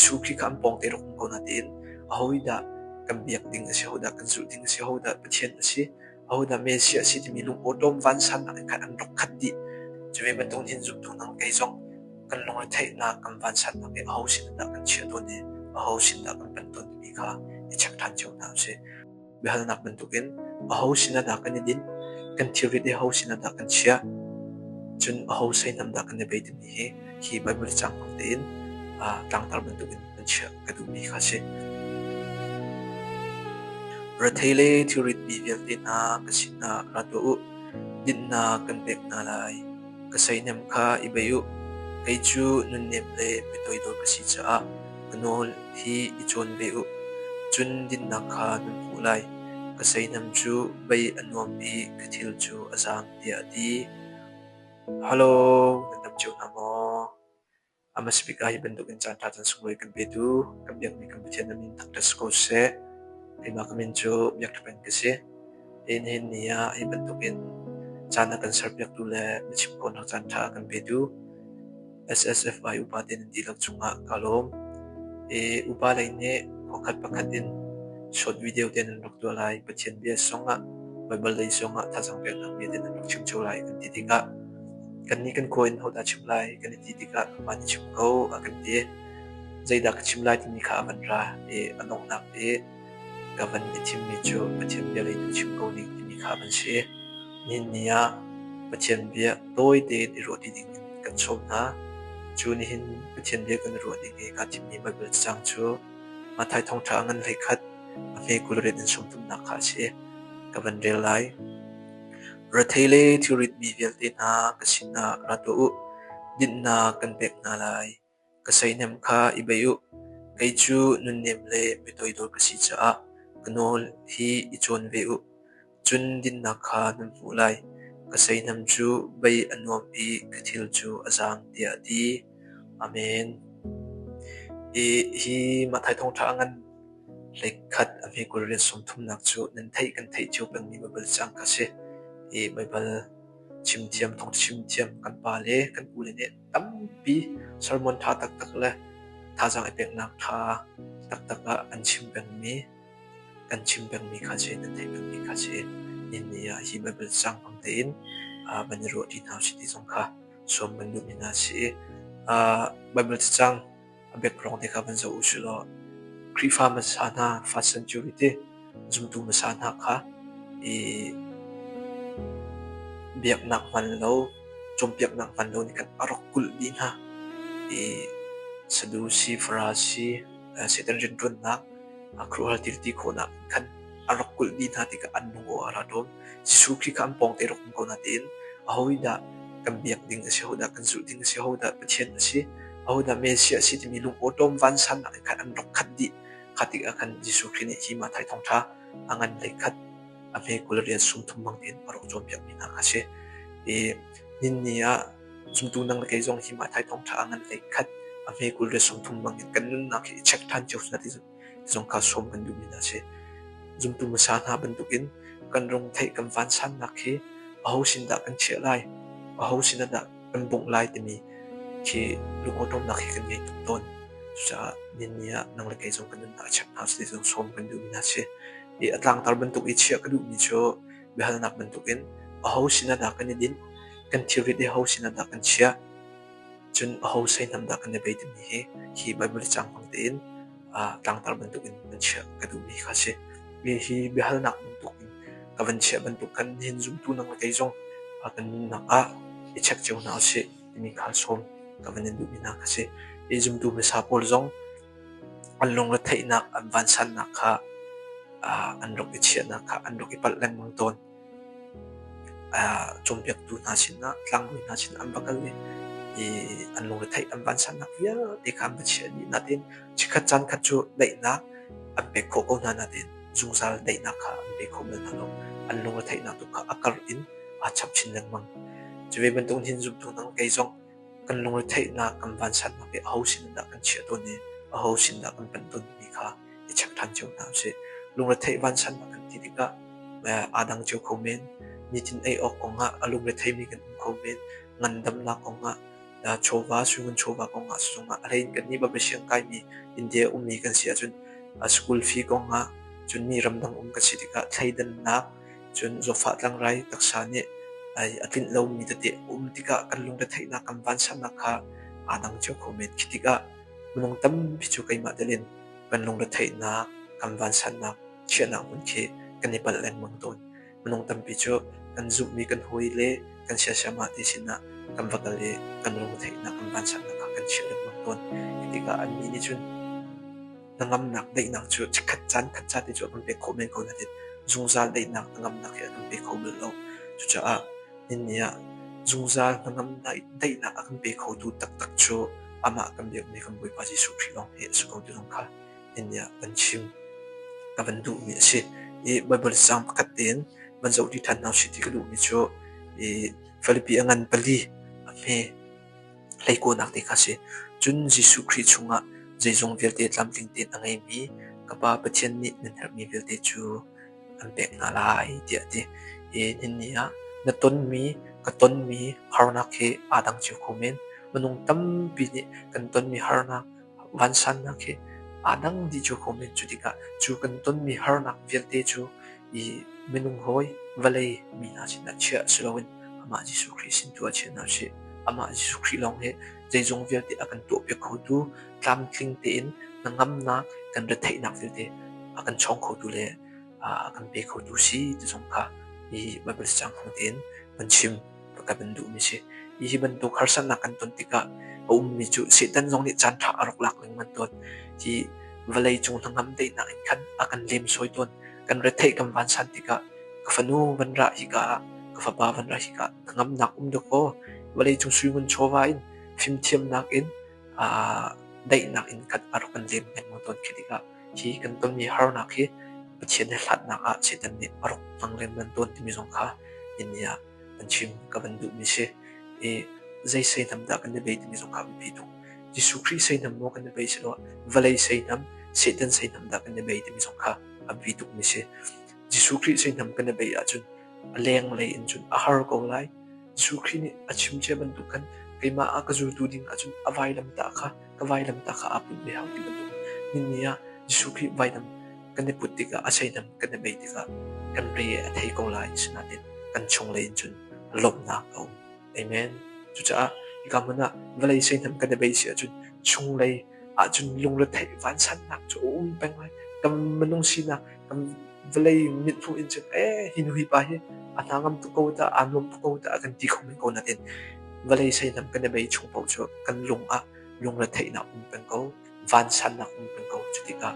Jesuh Khrih kha an pawngte rak um ko natein ahodah kan biak ding a si, ahodah kan zulh ding a si, ahodah Pathian a si, ahodah Messiah a si timi lungawṭawm vansannak in khan an rak khat dih. Cu ve bantuk hin zumtu nang kei zong kan lungretheihnak kan vansannak hi aho sin dah kan chiah tawn i aho sin dah kan panh tawn timi kha i check ṭhan cio hna usih. Biahalnak bantukin aho sinah dah kan i dinh, kan thilrit i aho sinah dah kan chiah, cun aho seihnam dah kan i bei timi hi hi Baibal caang hmang tein tlangtar bantukin kan chiah ka duhmi kha a si. Rethei le thilritmi vialte hna ka sinah ra tuah u, dinhnak kan pek hna lai. Ka seihnam kha i bei u. Kei cu nunnem le mitoidor ka si caah ka nawl hi i cawn ve u. Cun dinnak kha nan hmuh lai. Ka seihnam cu bei a nuam i ka thil cu a zaang, tiah a ti. Halo, nan dam cio hna maw? A hmasa bik ah hi bantukin caanṭha caan sunglawi kan petu kan biakmi kan Pathian na min thangṭhat si ko seh. Keimah ka min cu Biakṭha Peng ka si. Hi nihin ni ah hi bantukin caan a kan serpiaktu le biachim khawhnak caanṭha a kan petu SSFI upa te nan dihlak cungah kaa lawm. I upa lei nih khuakhat pakhat in short video te nan rak tuah lai. Pathian bia zongah Baibal lei zongah thazaang peknak bia te nan rak chim cio lai kan ti tikah Kannih kan khua in hodah chim lai kan i ti tikah kanmah nih chim ko a kan ti. Zeidah ka chim lai timi kha a van ra i a donghnak i ka van i thimmi cu Pathian bia lei tu chim ko ning timi kha a van si. Nihin ni ah Pathian bia tawi tein i ruah ti ding in kan sawm hna. Cu nihin Pathian bia kan i ruah ding i kaa thimmi Baibal cacang cu Matthai thawngṭha a ngan 11 a hme 28 in sawmthumnak kha a si. Ka van rel lai. Rethei le thilritmi vialte hna ka sinah ra tuah u, dinhnak kan pek hna lai. Ka seihnam kha i bei u. Kei cu nunnem le mitoidor ka si caah ka nawl hi i cawn ve u. Cun dinnak kha nan hmuh lai. Ka seihnam cu bei a nuam i ka thil cu a zaang, tiah a ti. Amen. Hi Matthai Thawngṭha a ngan Hleikhat a hme 20 rian 30nak cu nan theih kan theih cio pengmi Baibal caang kha a si. I Baibal chimthiam, thawngchimthiam kan pa le kan u le nih tampi sermon ṭha taktak le thazaang i peknak ṭha taktak ah an chim pengmi, kan chim pengmi kha si, nan theih pengmi kha si. Nihin ni ah hi Baibal caang hmang tein van i ruah ṭi hna usih ti zong kha sawm kan duhmi hna a si i Baibal cacang a background te kha van zoh usih law Khrihfa hmasa hna first century te zumtu hmasa hna kha i biaknak hman lo cawnpiaknak hman lo nih khan a rak kulh dih hna i Sadusi Farasi Satan rianṭuannak khuaruahhar thil ti khawhnak khan a rak kulh dih hna tikah an lung aw a ra ṭawm. Jesuh Khrih kha an pawngte rak um ko natein ahodah kan biak ding a si, ahodah kan zulh ding a si, ahodah Pathian a si, ahodah Messiah a si timi lungawṭawm vansannak in khan an rak khat dih. Kha tikah khan Jesuh Khrih nih hi Matthai thawngṭha a ngan hlei khat a hme 20 rian 30 bang tein a rak cawnpiakmi hna kha a si. I ninni ah zumtu nang le kei zong hi Matthai thawngṭha a ngan hlei khat a hme 20 rian 30 bang in kan nunnak hi i check ṭhan cio hna ti zong kha sawm kan duhmi hna a si. Zumtu hmasa hna bantukin kan rung theih kan vansannak hi aho sin dah kan chiah lai, aho sinah dah kan bungh lai timi khi lungawṭawmnak hi kan ngei tuk tawn. Cucaah ninni ah nang le kei zong kan nunnak a check hna usih ti zong sawm kan duhmi hna a si. I a tlangtar bantuk i chiah ka duhmi cu biahalnak bantukin aho sinah dah kan i dinh, kan thilrit i aho sinah dah kan chiah, Cun aho seihnam dah kan i bei timi hi hi Baibal caang hmang tein tlangtar bantukin van chiah ka duhmi kha a si. Mi hi biahalnak bantukin ka van chiah bantuk khan nihin zumtu nang le kei zong kan nunnak ah i check cio hna usih timi kha sawm ka van in duhmi hna kha a si. Hi zumtu hmasa pawl zong an lungretheihnak, an vansannak kha an rak i chiahnak kha an rak i palh lengmang tawn. Cawnpiaktu hna sinah, tlangbawi hna sinah an va kal i an lungretheih an vansannak vialte kha an va chiah dih. Nain chikkhat caan khat cu daihnak an pek khawh ko hna nain zungzal daihnak kha an pe kho bal hna lo. An lungretheihnak tu kha a karh in aa chap chin lengmang. Cu ve bantuk hin zumtu nang kei zong kan lungretheihnak kan vansannak hi aho sin dah kan chiah tawn i aho sin dah kan panh tawn timi kha i check ṭhan cio hna usih. Lungretheih vansannak kan ti tikah aa dang cio kho men. Nitin ei awk kongah a lungretheimi kan um kho men. Ngandamnak kongah Chawva, suingun chawva kongah zongah a hleiin kannih Bible siang kaimi India ummi kan si ahcun school fee kongah cun mi ramdang um kan si tikah thleidannak cun zawtfah tlangrai taksa nih a tlinh lomi tete a um tikah kan lungretheihnak kan vansannak kha aa dang cio kho men. Khi tikah minung tampi cu keimah telin kan lungretheihnak kan vansannak chiahnak hmun khi kan i palh lengmang tawn. Minung tampi cu kan zumhmi kan hawi le kan siasiamah te sinah kan va kal i kan lungretheihnak kan vansannak kha kan chiah lengmang tawn. Khi tikah annih nih cun hnangamnak daihnak cu chikkhat caan khat ca te cu a kan pek khawh men ko nain zungzal daihnak hnangamnak hi a kan pe kho bal lo. Cucaah nihin ah zungzal hnangamnak daihnak a kan pe khotu taktak cu amah kan biakmi kan Bawipa Jesuh Khrih lawng hi a si ko ti zong kha nihin ah kan chim ka van duhmi a si. I Baibal caang pakhat tein van zoh ṭi ṭhan hna usih ti ka duhmi cu i Filipi a ngan pali a hme hleikuanak te kha a si. Cun Jesuh Khrih chungah zeizong vialte tlamtling tein a ngeimi ka Pa Pathian nih nan herhmi vialte cu an pek hna lai tiah a ti. Hi ni ah na tonmi, ka tonmi harnak hi aa dang cio kho men. Minung tampi nih kan tonmi harnak, vansannak hi aa dang dih cio kho men. Cu tikah cu kan tonmi harnak vialte cu i minung hawi, vawlei mi hna sinah chiah si loin amah Jesuh Khrih sin tu ah chia hna usih. Amah Jesuh Khrih lawng hi zeizong vialte a kan tuahpiak khotu, tlamtling tein hnangamnak, kan retheihnak vialte a kan chawng khotu le a kan pe khotu si ti zong kha hi Baibal cacang hmang tein kan chim ka kan duhmi si. Hi bantuk harsatnak kan ton tikah a ummi cu Satan zong nih caan ṭha a rak lak lengmang tawn. Hi vawlei cung hnangam daihnak in khan a kan lemsawi tawn. Kan retheih kan vansan tikah ka fanu van ra hika ah, ka fapa van ra hika ah hnangamnak um dawkaw vawlei cung suingun chawva in fimthiamnak in daihnak in khan a rak kan lem lengmang tawn. Khi tikah hi kan tonmi harnak hi Pathian he hlatnak ah Satan nih a rak hmang lengmang tawn timi zong kha nihin ah kan chim ka van duhmi si. I zei seihnam dah kan i bei timi zong kha a biapi tuk. Jesuh Khrih seihnam maw kan i bei siloah vawlei seihnam, Satan seihnam dah kan i bei timi zong kha a biapi tukmi si. Jesuh Khrih seihnam kan i bei ahcun a lenglei in cun a har ko lai. Jesuh Khrih nih a chim cia bantuk khan keimah a ka zultu ding ahcun a vailamtah kha ka vailamtah kha aa put ve hau ti bantuk ni ah Jesuh Khrih vailam kan i put tikah a seihnam kan i bei tikah kan re a thei ko lai asinain kan chunglei in cun lawmhnak a um. Amen. Cucaah hika hmun ah vawlei seihnam kan i bei si ahcun chunglei ahcun lungretheih vansannak cu a um peng lai. Kan minung sinak kan vawlei mithmuh in cun ee hi nu hi pa hi a hna ngam tuk ko ta aa nuam tuk ko ta kan ti kho men ko nain vawlei seihnam kan i bei chung paoh cu kan lung ah lungretheihnak um peng ko vansannak um peng ko. Cu tikah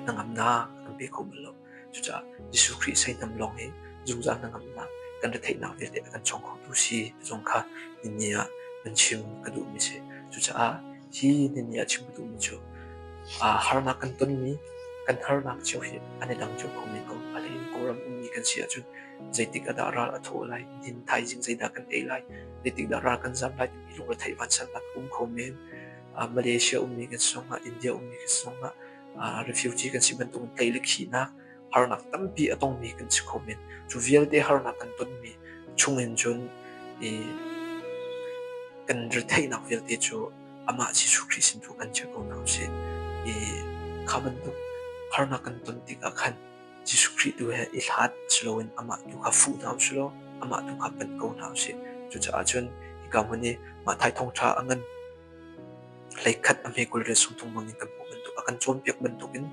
hnangamnak kan pe kho bal lo. Cucaah Jesuh Khrih seihnam lawng hi zungzal hnangamnak kan retheihnak vialte a kan chawng khotu si ti zong kha nini ah kan chim ka duhmi si. Cucaah hi nini ah chim ka duhmi cu harnak kan tonmi kan harnak cio hi an i dang cio kho men ko. A hleiin Kawlram ummi kan si ahcun zeitik ah dah ral a thawh lai, nihin thaizing zeidah kan ei lai, zeitik dah ral kan zam lai timi lungretheih vansannak a um kho men. Malaysia ummi kan si zongah, India ummi kan si zongah refugee kan si bantukin tlei le khihnak harnak tampi a tongmi kan si kho men. Cu vialte harnak kan tonmi chungin cun i kan retheihnak vialte cu amah Jesuh Khrih sin tu kan chia ko hna usih. I kha bantuk harnak kan ton tikah khan Jesuh Khrih tu he i hlat si loin amah tu kha fuh hna usih law amah tu kha panh ko hna usih. Cucaah cun hika hmun i Matthai thawngṭha a ngan hleikhat a hme 20 riat sungthung bangin kan hmuh bantuk a kan cawnpiak bantukin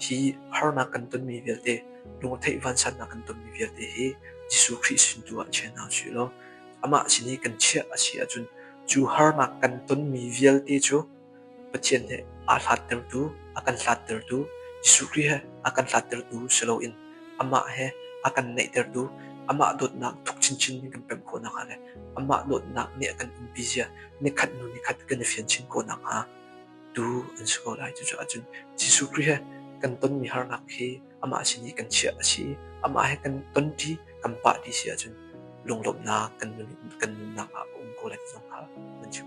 hi harnak kan tonmi vialte lungretheih vansannak kan tonmi vialte hi Jesuh Khrih sin tu ah chia hna usih law amah sin i kan chiah a si ahcun cu harnak kan tonmi vialte cu Pathian he aa hlattertu, a kan hlattertu, Jesuh Khrih he a kan hlattertu si loin amah he a kan naihtertu, amah dawtnak thuk chinchin in kan pemh khawh nakhnga le amah dawtnak nih a kan umpi zia nikhat hnu nikhat kan i fian chin khawh nakhnga tu an si ko lai. Cucaah cun Jesuh Khrih he kan tonmi harnak hi amah sin i kan chiah a si i amah he kan tonṭi, kan pahṭi si ahcun lunglawmhnak kan nunnak ah a um ko lai ti zong kha kan chim.